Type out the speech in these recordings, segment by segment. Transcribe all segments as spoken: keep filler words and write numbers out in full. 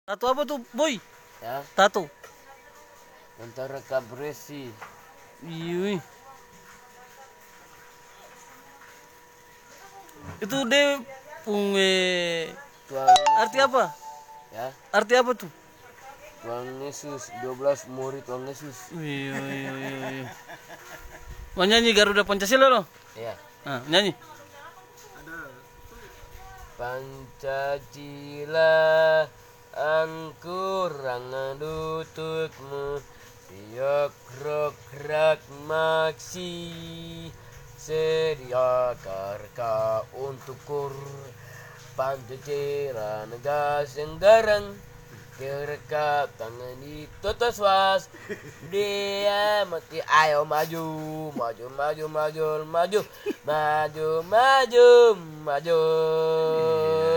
Tato apa tu, Boy? Ya. Tato. Tentara Kabresi. Iyui. Itu de pung, eh, Tuhan arti Yesus. Apa? Ya. Arti apa tu? Tuhan Yesus, dua belas murid Tuhan Yesus. Iyo, iyo, iyo, iyo. Mau nyanyi Garuda Pancasila lo? Iya. Ah, nyanyi. Pancasila angkurang dutukmu, siok rok rak maksi, sedia karka untuk kur, Pancasila negara senggarang, kerka tangan di totos was, dia mati ayo maju, maju, maju, maju, maju. Maju, maju, maju.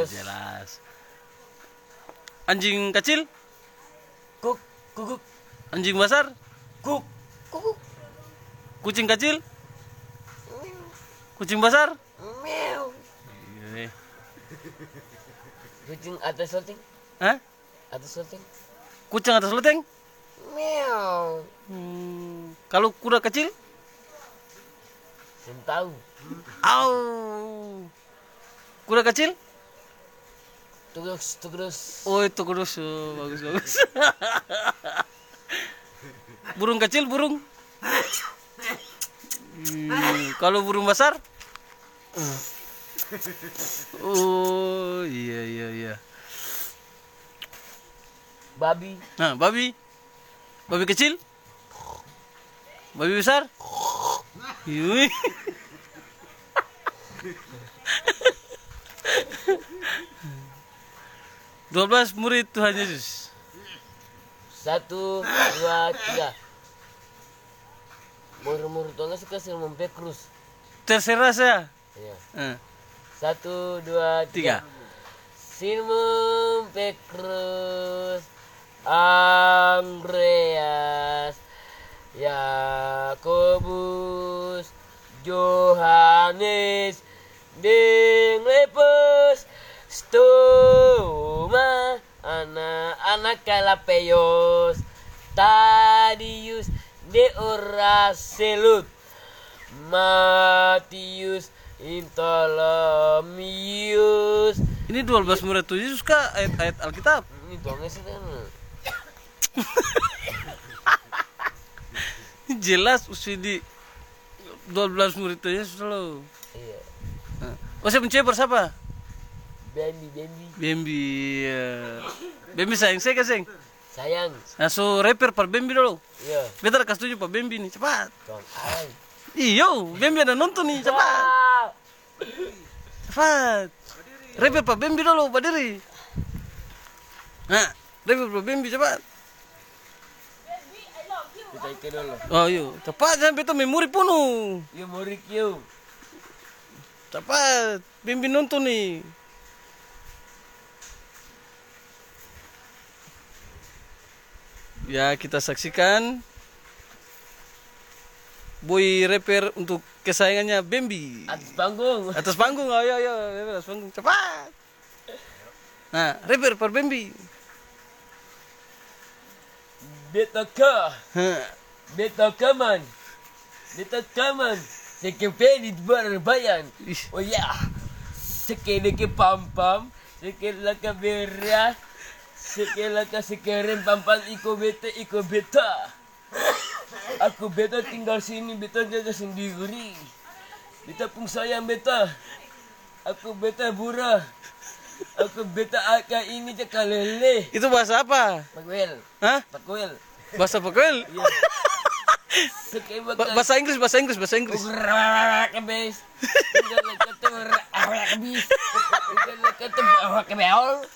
Iya, jelas. Anjing kacil? Kuk, kukuk. Anjing basar? Kuk, kukuk. Kucing kacil? Miau. Kucing basar? Miau. Iya. Kucing atas loteng? Hah? Atas loteng. Kucing atas loteng? Miau. Hmm. Kalu kuda kacil? Seng tau. Au. Kuda kacil? Tugrus, tugrus. Oh, itu kudus. Oh, bagus, bagus. Burung kacil, burung? Hmm, kalu burung basar? Oh, iya, iya, iya. Babi. Nah, babi. Babi kecil? Babi besar? Yui. Dua belas murid Tuhan Yesus. Satu, dua, tiga. Murid-murid Tuhan Yesus kasih mempekrus. Terserah saya. Iya. Eh. Satu, dua, tiga. Tiga. Simon Petrus, Andreas, Yakobus, Yohanes, deng lepus, Toma. Ana-ana Kalapeos, Tadius, de ora selut, Matius, Intolomius. Ini dua belas murid Tuhan Yesus ka ayat-ayat Alkitab? Ini Tuhan Yesus kan. Jelas usidi dua belas murid Tuhan Yesus lo. Iya. Nah. Oh, saya pung cewe par sapa? Bambi, Bambi. Bambi, iya. Bambi sayang se ka seng? Sayang. Nah, so reper par Bambi dolo. Iya. Beta ada kas tunju par Bambi ni, capat. Tuang ai. Iyo, Bambi ada nonton ni, capat. Wah. Capat. Reper pa Bambi dolo, badiri. Nah, reper pa Bambi, capat. Kita ike dolo. Oh, iyo. Capat, jang beta memori punu. Iyo, memori kieu. Capat, Bambi nonton ni. Ya, kita saksikan Boy reper untuk kesayangannya Bambi. Atas panggung. Atas panggung, ayo, ayo, reper atas panggung, cepat. Nah, reper par Bambi. Beta ka. Heh. Beta kaman. Beta kaman. Seke pedi barbayan. Ih. Oh ya. Seke deke pam-pam. Seke laka bera. Seke laka seke rem pam-pam iko beta, iko beta. Aku beta tinggal sini, beta jaga sendiri. Beta pung sayang beta. Aku beta bura. Aku beta aka ini caka lele. Itu bahasa apa? Pakuel. Hah? Pakuel. Bahasa Pakuel? Iya. Seke ba-, bahasa Inggris, bahasa Inggris, bahasa Inggris. Tinggal kata ora-, ora-, bis. Tinggal kata ora-, ora-, beol.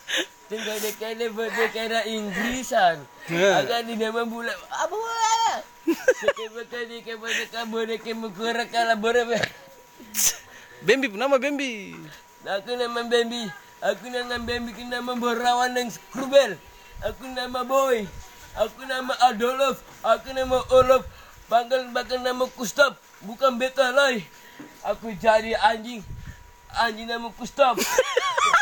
Tinggal de kene bode kene Inggrisan. Ya. Agak di nama bula, apa bula? Seke baka di ke bode ka bode ke mukura kala bode be. Bambi pung nama Bambi. Aku nama Bambi. Aku nama Bambi, aku nama Borawan deng Skrubel. Aku nama Boy. Aku nama Adolf. Aku nama Olof. Panggal baka nama Kustop. Bukan beta lai. Aku jadi anjing. Anjing nama Kustop.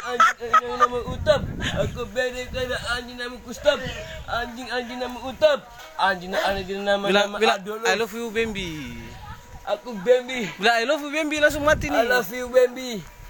Anjing, anjing nama Utap. Aku bede kada anjing nama Kustap. Anjing, anjing nama Utap. Anjing, anjing nama, bilang, nama bilang, Adolf. I love you, Bambi. Aku Bambi. Bilang, "I love you, Bambi," langsung mati nih. I love you, Bambi.